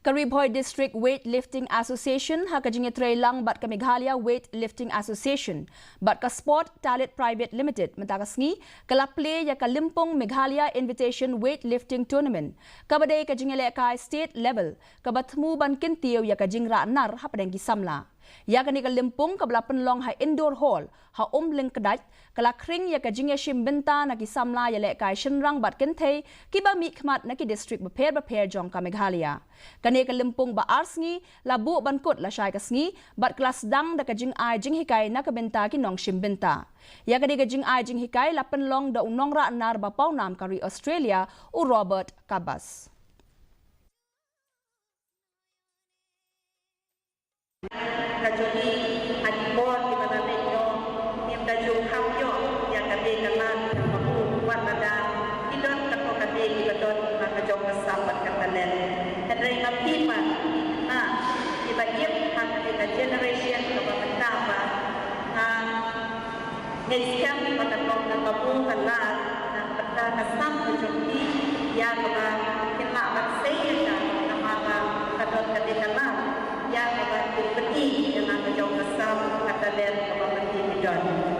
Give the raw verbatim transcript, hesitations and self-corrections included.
Ka Ri Bhoi District Weightlifting Association ha ka jingïatreilang bad ka Meghalaya Weightlifting Association bad ka Sport Talit Private Limited mynta ka sngi ka la plie ïa ka lympung Meghalaya Invitation Weightlifting Tournament, kaba dei ka jingïalehkai state level kaba thmu ban kyntiew ïa ka jingrah nar hapdeng ki samla. Ïa kane ka lympung kaba la pynlong ha Indoor Hall ha Umlyngkdait ka la khring ïa ka jingïashim bynta na ki samla ïalehkai shynrang bad kynthei kiba mihkhmat na ki district bapher bapher jong ka Meghalaya. Kane ka lympung ba ar sngi la buh ban kut lashai ka sngi bad ka la sdang da ka jingai jinghikai na ka bynta ki nongshim bynta. Ïa kane ka jingai jinghikai la pynlong da u nongrah nar ba pawnam ka ri Australia, u Robert Kabas. Ka jong ngi ha ki por kiba la leit noh, ngim da ju kham ïoh ïa kane ka lad kaba u wat lada ki don katto katne kiba don ha ka jong ka sam bad ka talent. Hynrei ma phi pat, na kiba im ha kane ka generation kaba mynta ba nga ngeit skhem ba ka long kaba u ka lad na ka bynta ka sam ka jong ki, ïa kaba kin lah ban sei ïa ka, namar ba ka don kane ka lad ïa kaba kin pyni ïa la ka jong ka sam, ka talent kaba ma phi ki don.